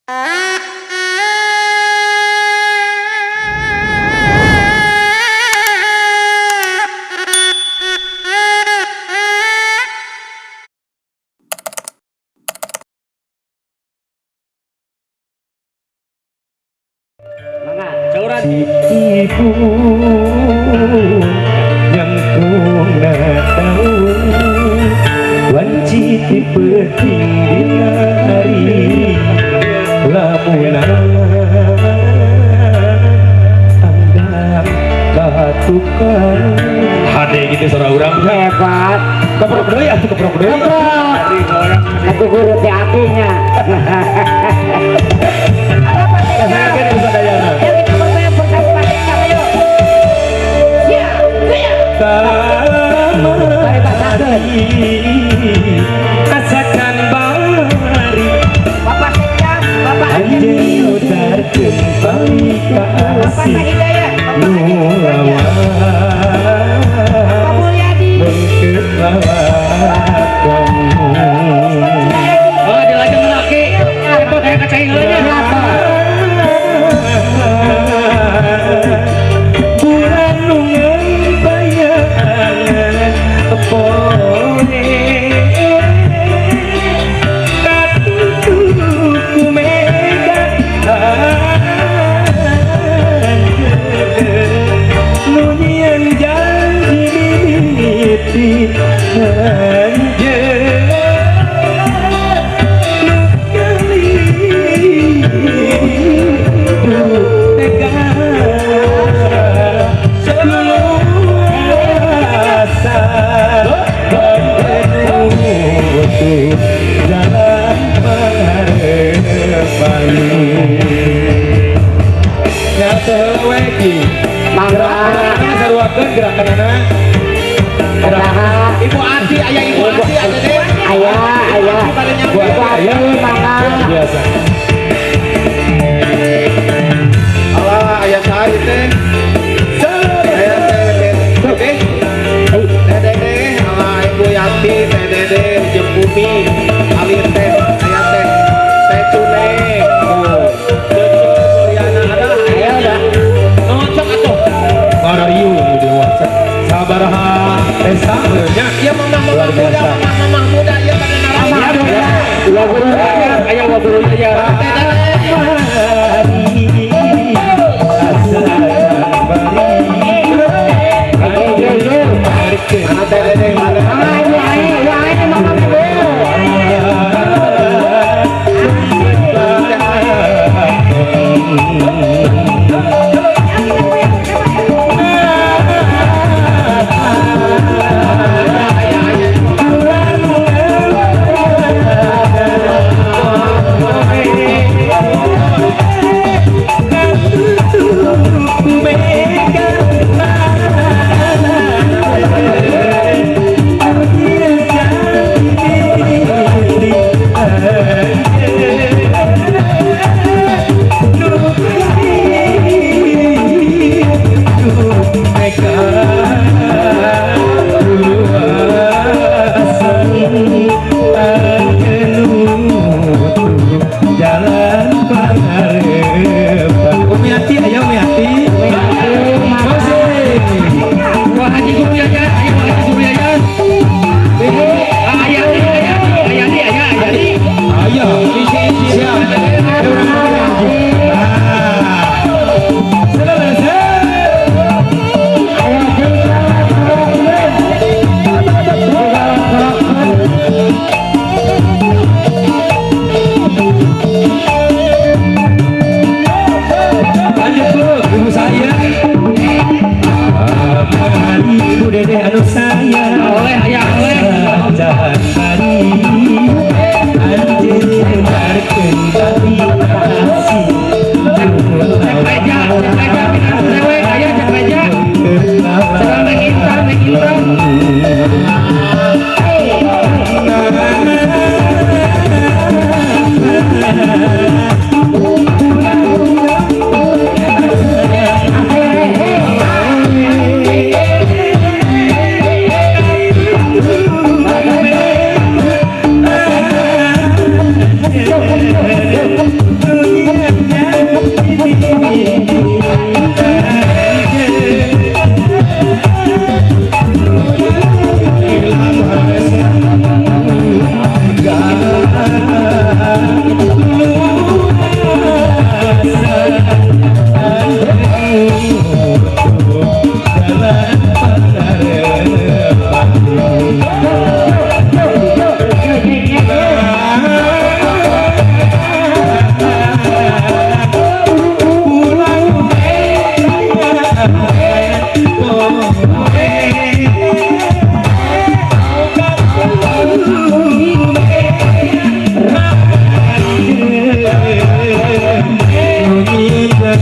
Mangga. Cauran. Ibu nyangkung daun wanci ti peuting dina hari lamunan andang katukang. Hade gitu suara urang. Hebat. Keprok deui atuh, keprok deui. Keprok. Aku guru teh atinya. Kasakeun ibu sadayana. Ayo kita bergoyang bersama Pak Sekda, ayo. Ya, ya. Mari basakeun. Asakan bari. Bapak Sekda, Bapak Haji, Anjeun udarkeun balik ka Bapak asih Hidayat, Bapak nu Haji Sudrajat, Bapak Mulyadi. Mengkeut lawakon. Oh, dilajeng laki. Itu kayak kacai heula nya. Bulan nu ngabayangan poe katutup ku mega nu nyieun janji mimiti anjeun nu kali tega luasa menutup jalan pengharapan. Nyata heula we ki. Mangga. Gerakanana saruakeun gerakanana. Kumaha? Ibu Ati aya, Ibu Ati aya deh. Aya, aya. Ibu Ibu Ati, mangga. Biasa. Alah, ayah saya teh. Aya teh Dede. Teh Dede, alah Ibu Yati, Teh Dede, jeung Bumi, Ali teh, aya teh. Teh Cune. Tuh. Cucu Mulyana ada. Ayo dah. Ngocok atuh. Ngarariung nu dewasa. Sabaraha desa nya. Ieu mamah-mamah Luar muda, biasa. mamah-mamah muda ieu pada Mamah narasi. muda. Iya guru. Aya guru aya. Teh Dede. Mana Teh Dede, mana? Mangga Ibu Ae, Ibu Ae mangga Ibu.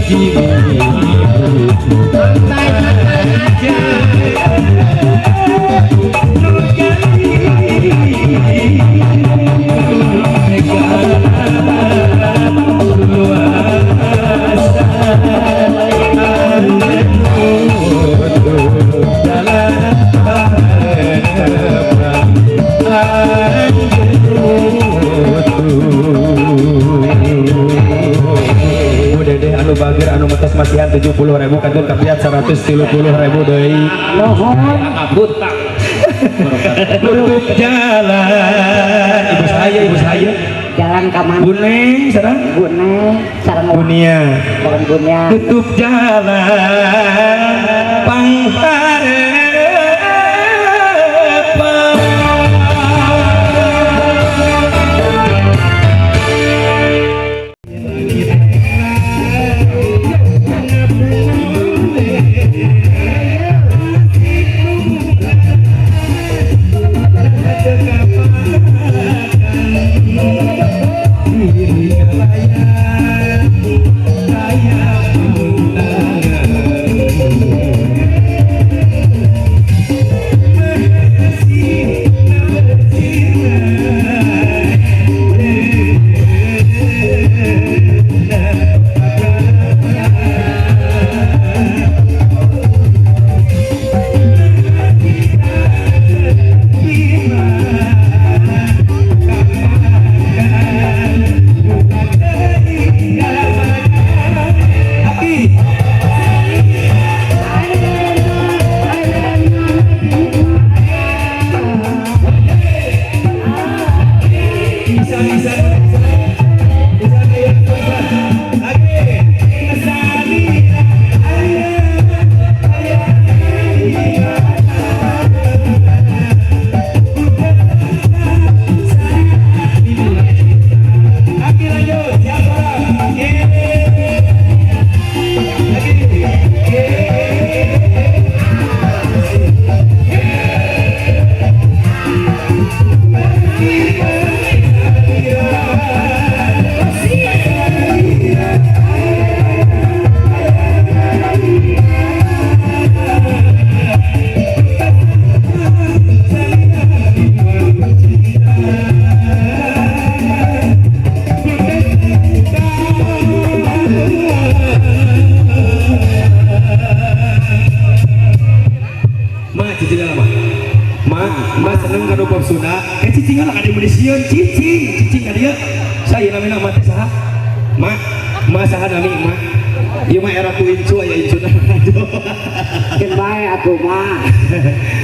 Hiji minggu. Santai-santai aja. Dede anu bageur anu metos masihan 70.000 kantun kapiat 130.000 deui. Nuhun. Hutang. Tutup jalan. Ibu saya. Jalan ka mana? Buneng sareng Buneng sareng Bunia. Sareng Bunia. Tutup jalan pangharepan. Cicing lah ka di cicing, cicing ka dieu. Saya namina mah teh saha? Ma, ma saha nami ma? Ieu mah era ku incu aya incuna. Keun bae atuh mah.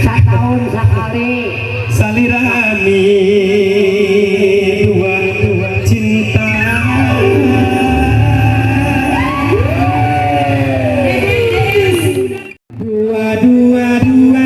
Sataun sakali. Salirami dua cinta. Dua dua dua.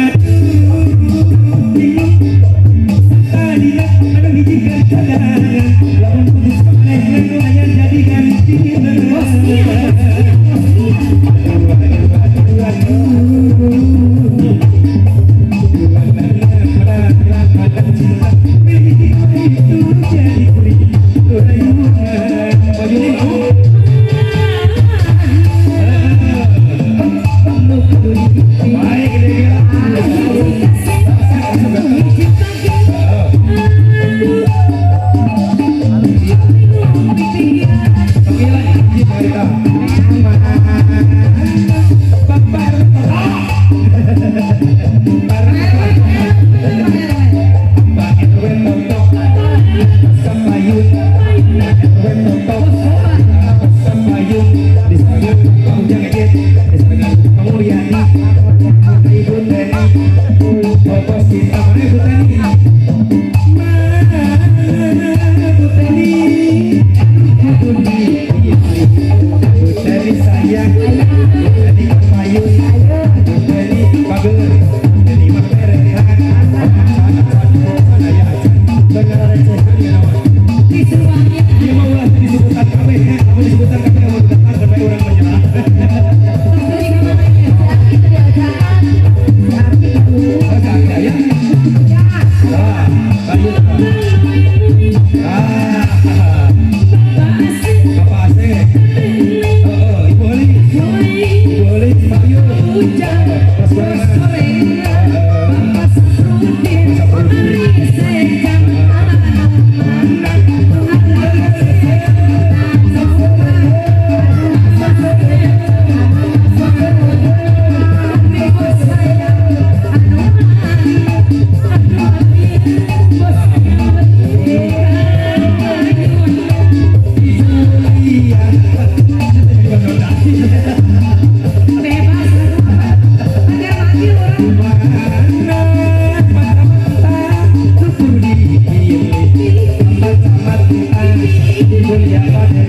Jadi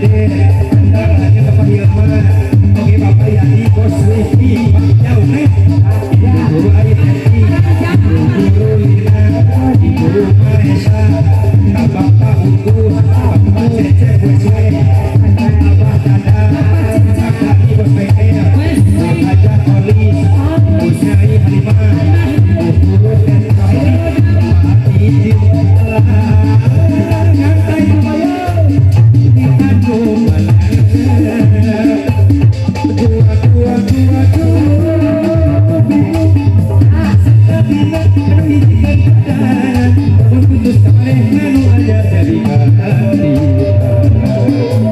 Dede, Andang Bapak Hilman, oke Bapak Yadi, Bos Rifki, Pak Jauh nih, Ibu Guru Ayu Teti, Ibu Guru Lina, Ibu Guru Mahesa, Bapak Ugus, Bapak Cece Weswe, Abah Dada, Kak Dani Bos PL, Hajar Olis, Ibu Nyai Halimah, Ibu Guru Teh Bapak Izin, nyantai kumayo, di Tanjung dua dua dua dua bingung, sabina anu hiji kan putus kamareh anu anyar jadi hati.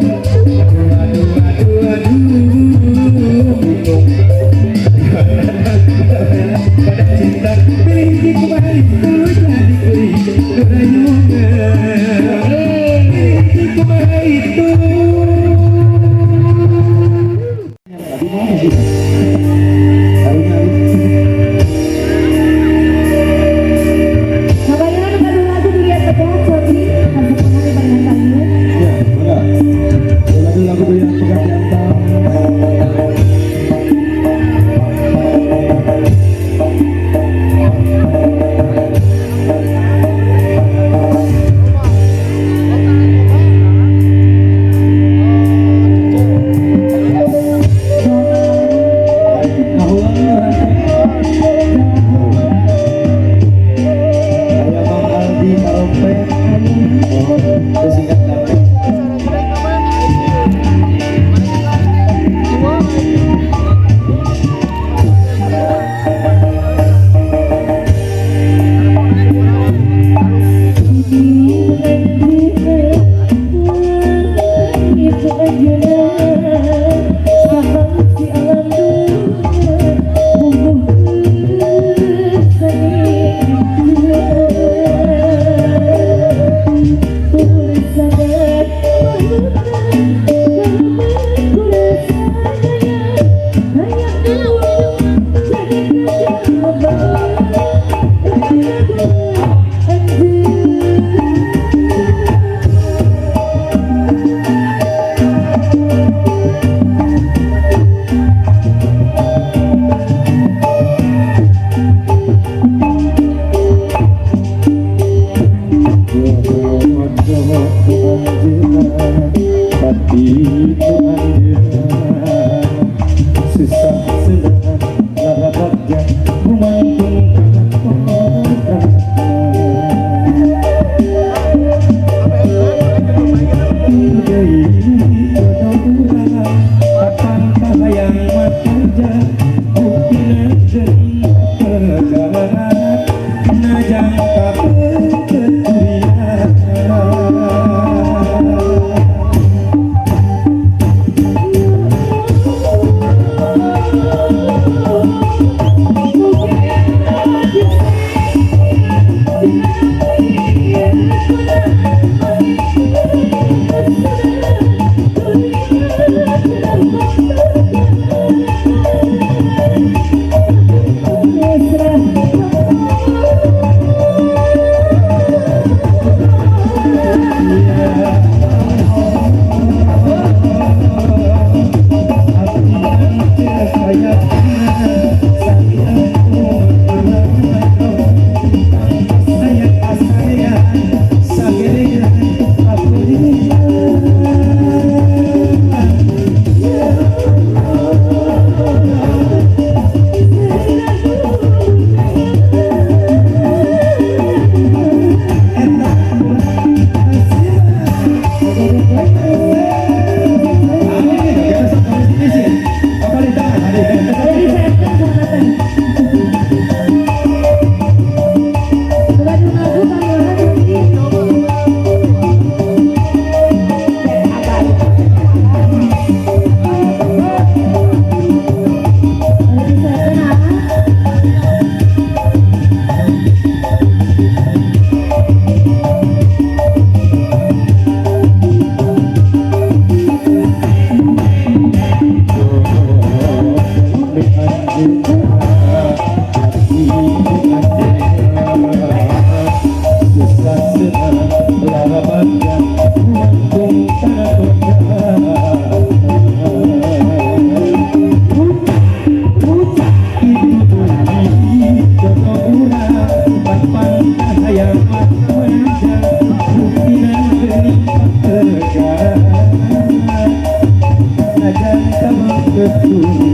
Dua dua dua dua bingung, pada cinta pilih hiji kumaha itu jadi kuring rayungan. Pilih hiji kumaha itu. Tadi mana sih? Karunya. Kabayan baru lagu durian pegat Sobi harus pengen barengan kami. Ya, mangga. Lagu-lagu durian pegat diantar. Aya Mang Aldi Karompet. Oh, singkat dapet. Susah senang lara bagja gumantung hayang matarja buktina geuning pegat najang kapeuteup durian. Betul.